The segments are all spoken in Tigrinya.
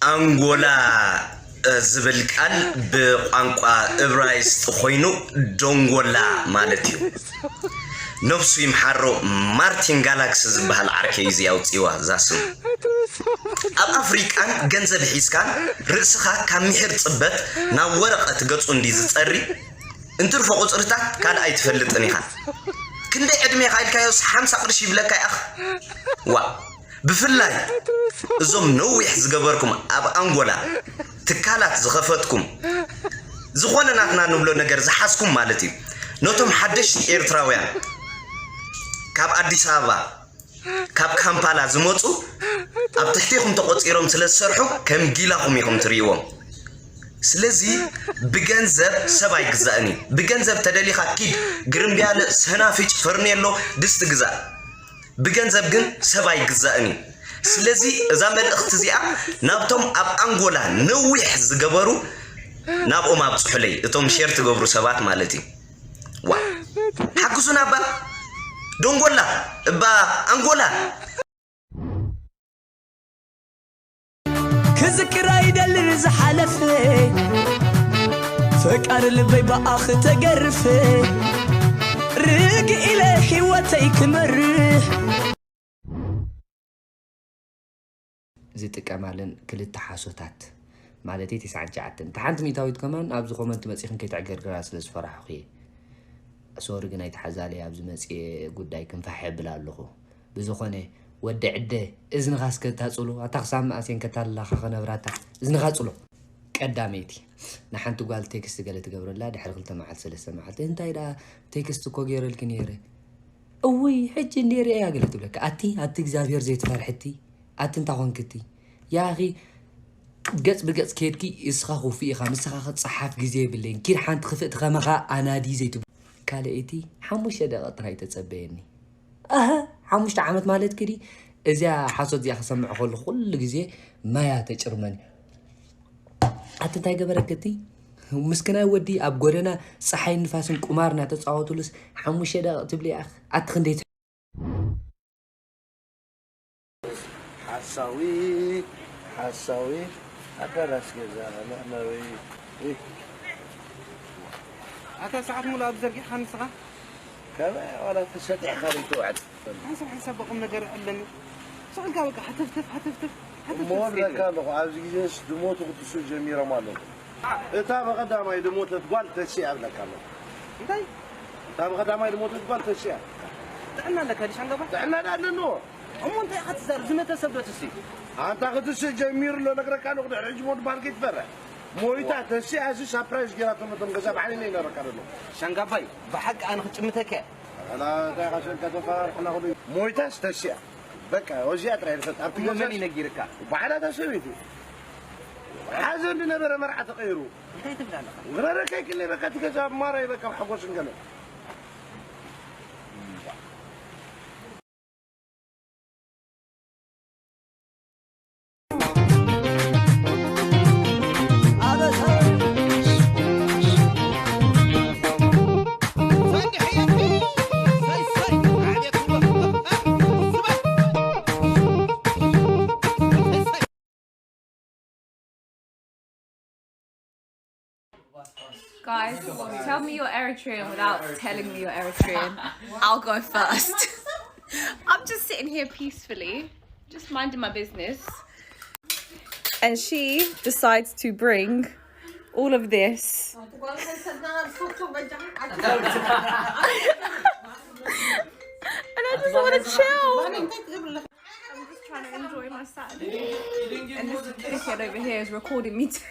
ኣንጎላ ዝብል ቃል ብቋንቋ እብራይስጥ ኮይኑ ዶንጎላ ማለት እዩ። ነፍሱ ይምሓሮ፣ ማርቲን ጋላክሲ ዝበሃል ዓርከይ እዩ ኣውፂዋ እዛ ስም። ኣብ ኣፍሪቃን ገንዘብ ሒዝካን ርእስኻ ካብ ምሒር ፅበት ናብ ወረቐት ገፁ እንዲ ዝፀሪ፣ እንትርፎ ቁፅርታት ካልእ ኣይትፈልጥን ኢኻ። ክንደይ ዕድሜኻ ኢልካዮስ ሓምሳ ቅርሺ ይብለካ ይኣኽ። ዋ፣ ብፍላይ እዞም ነዊሕ ዝገበርኩም ኣብ ኣንጎላ ትካላት ዝኸፈትኩም፣ ዝኾነ ናትና ንብሎ ነገር ዝሓዝኩም ማለት እዩ። ነቶም ሓደሽቲ ኤርትራውያን ካብ ኣዲስ ኣበባ፣ ካብ ካምፓላ ዝመፁ ኣብ ትሕቴኹም ተቆፂሮም ስለ ዝሰርሑ ከም ጊላኹም ኢኹም ትርእይዎም። ስለዚ ብገንዘብ ሰብ ኣይግዛእን እዩ። ብገንዘብ ተደሊኻ ኪድ ግርምብያለ፣ ሰናፍጭ፣ ፈርኔሎ፣ ድስቲ ግዛእ። ብገንዘብ ግን ሰብ ኣይግዛእን እዩ። ስለዚ እዛ መልእኽቲ እዚኣ ናብቶም ኣብ ኣንጎላ ነዊሕ ዝገበሩ ናብኦም ኣብፅሑለይ፣ እቶም ሼር ትገብሩ ሰባት ማለት እዩ። ዋ፣ ሓግዙና እባ ዶንጎላ፣ እባ ኣንጎላ። ክዝክር ኣይደልን ዝሓለፈ ፈቃር ልበይ ብኣኽ ተገርፈ ርግእ ኢለ ህይወተይ ክመርሕ ዝጥቀማለን ክልተ ሓሶታት ማለተይ ተስዓን ትሽዓተን እታ ሓንቲ ሚእታዊት ከማን ኣብዚ ኮመንት መጺኽን ከይተዕገርግራ ስለ ዝፈራሕኹ እየ። ሶሪ ግን ኣይትሓዛለይ ኣብዚ መጽየ ጉዳይ ክንፋሕ የብል ኣለኹ። ብዝኾነ ወዲ ዕደ እዝንኻ እስከ ታጽሎ ኣታ ክሳብ መኣስ እየን ከታልላኻ ክነብራ ኣታ እዝንኻ ጽሎ። ቀዳመይቲ ንሓንቲ ጓል ቴክስት ገለ ትገብረላ ድሕሪ ክልተ መዓልቲ ሰለስተ መዓልቲ እንታይ ደኣ ቴክስት እኮ ገይረልኪ ነይረ እውይ ሕጂ እንድየ ርእየያ ገለ ትብለካ ኣቲ ኣቲ እግዚኣብሔር ዘይትፈርሒ እቲ ኣቲ እንታይ ኮንኪ እቲ ያኺ ገጽ ብገጽ ከይድኪ እስኻ ክፉእ ኢኻ ንስኻ ክትጸሓፍ ግዜ የብለይን ኪድ ሓንቲ ክፍእቲ ከማኻ ኣናዲ ዘይትብሎ ካልኣይቲ ሓሙሽተ ደቂቕ ጥራይ ተጸበየኒ ኣህ ሓሙሽተ ዓመት ማለት ክዲ እዚኣ ሓሶት እዚኣ ክሰምዕ ከለኹ ኩሉ ግዜ ማያ ተጭርመኒ ኣቲ እንታይ ገበረክቲ ምስክናይ ወዲ ኣብ ጎደና ፀሓይ ንፋስን ቁማር እናተፃወቱሉስ ሓሙሽተ ደቂቕ ትብሊ ኣኽ ኣቲ ክንደይ ሓሳዊ ሓሳዊ ኣዳራሽ ገዛ መእመዊ ኣታ ሰዓት ሙሉ ኣብ ዘርጊሕኻ ንስኻ ከመይ ዋላ ተሰጢሕካ ዶ ትውዕል ሓንሳብ ሓንሳብ በቁም ነገር ኣለኒ ስቕ ኢልካ በቃ ሃተፍተፍ ሃተፍተፍ ሃተፍተፍ እሞ እብለካ ኣለኹ ኣብዚ ግዜስ ድሞቱ ክትስኡ ጀሚሮም ኣለዉ እታ በቐዳማይ ድሞተት ጓል ተሲኣ እብለካ ኣለኹ እንታይ እታ በቐዳማይ ድሞተት ጓል ተሲኣ ጥዕና ኣለካ ዲሽ ኣንጋባ ጥዕና ዳ ኣለንዎ እሞ እንታይ ኢኻ ትዛረብ ዝመተ ሰብ ዶ ትሲ ኣንታ ክትስእ ጀሚሩ ኣሎ ነግረካ ኣለኹ ድሕሪ ሕጂ ሞት በሃል ከይትፈርሕ ሞይታ ተሲኣ እዚ ሳፕራይዝ ጌራቶም ነቶም ገዛ ብዓይነይ ነረካ ደሎ ሻንጋባይ ብሓቂ ኣነ ክጭምተካ ላ እንታይ ኢኻ ሸንካ ተፈራርሕና ክሉ ሞይታስ ተሲኣ በቃ ወዚኣ ጥራይ ንፈልጥ ኣብቲ እሞ ገዛ መን ይነጊርካ ባዕላ እታ ሰበይቲ ሓዘን ዝነበረ መርዓ ተቐይሩ እንታይ ትብል ኣለኻ ግረረካ ይክለይ በቃ እቲ ገዛ ማራይ በቃ ሓጎስን ገለ Guys, tell me you're Eritrean without telling me you're Eritrean. I'll go first. I'm just sitting here peacefully, just minding my business. And she decides to bring all of this. And I just want to chill. I'm just trying to enjoy my Saturday. And this dickhead over here is recording me too.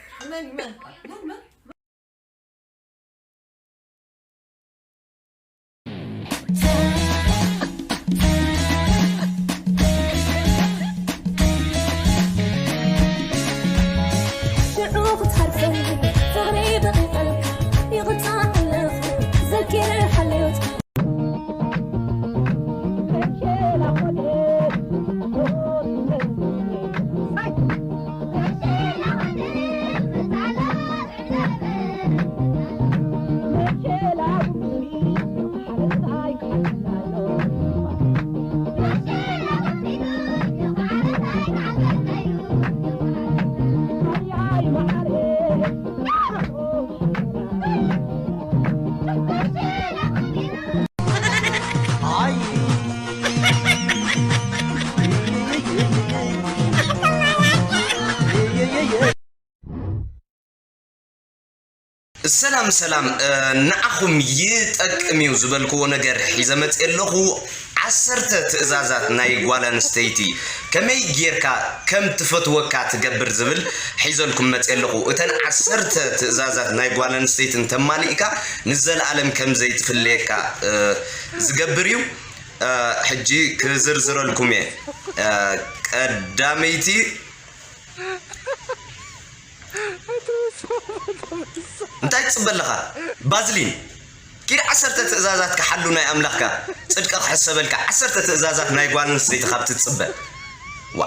ሰላም ሰላም፣ እ፣ ንዓኹም ይጠቅም እዩ ዝበልክዎ ነገር ሒዘ መፅእ ኣለኹ። ዓሰርተ ትእዛዛት ናይ ጓል ኣንስተይቲ ከመይ ጌርካ ከም ትፈትወካ ትገብር ዝብል ሒዘልኩም መፅእ ኣለኹ። እተን ዓሰርተ ትእዛዛት ናይ ጓል ኣንስተይቲ እንተማሊእካ ንዘለኣለም ከም ዘይትፍለየካ፣ እ፣ ዝገብር እዩ። እ፣ ሕጂ ክዝርዝረልኩም እየ። እ፣ ቀዳመይቲ እንታይ ትጽበ ኣለኻ? ባዝሊን። ኪድ ዓሰርተ ትእዛዛት ክሓሉ ናይ ኣምላኽካ ጽድቂ ክሕሰበልካ ዓሰርተ ትእዛዛት ናይ ጓል ኣንስተይቲ ካብ ትጽበ። ዋ።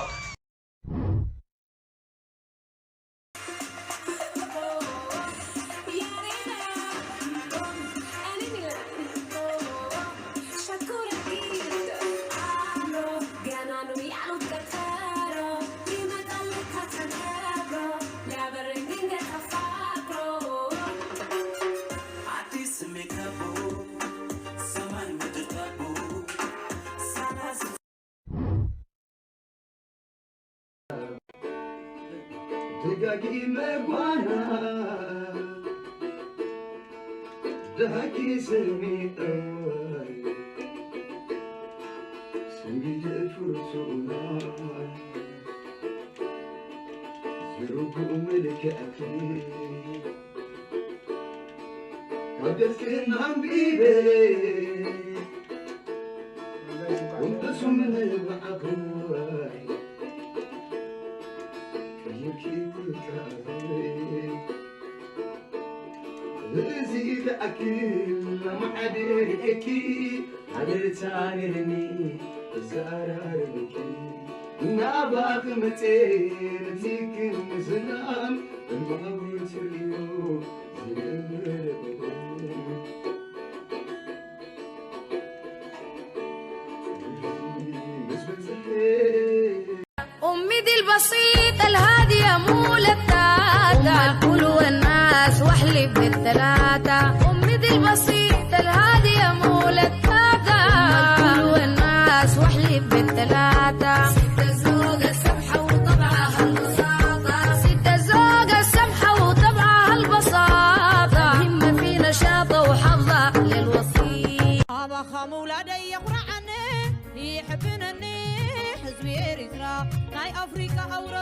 ደጋጊመ ጓና ደሃኪ ስሚዐ ስሚት ፍርቱና ዝርጉእ መልክዕኪ ካብ ገጽኪ እናንቢበ ወንበሱ ምን ማዕበል ቀይርኪ ቁጣሪ እዚ ለኣኪ ማዕደ ርእኪ ሓደርታ ነርኒ እዛራርብኪ ናባኺ መጼ ነቲክን ዝናም እማዊ ትርእዩ ዝነብር በደል። أمي دي البسيطة الهادية مو لتاتة، أم الكل والناس وحلي بالتلاتة. أمي دي البسيطة الهادية مو لتاتة، أم الكل والناس وحلي بالتلاتة. ست الزوجة السمحة وطبعها البساطة، ست الزوجة السمحة وطبعها البساطة. همة في نشاطة وحظة للوسيط. ኣባኻ ምውላደይ የኹርዓኒ፣ ይሕብነኒ ህዝቢ ኤሪትራ ናይ ኣፍሪቃ ኣውራ።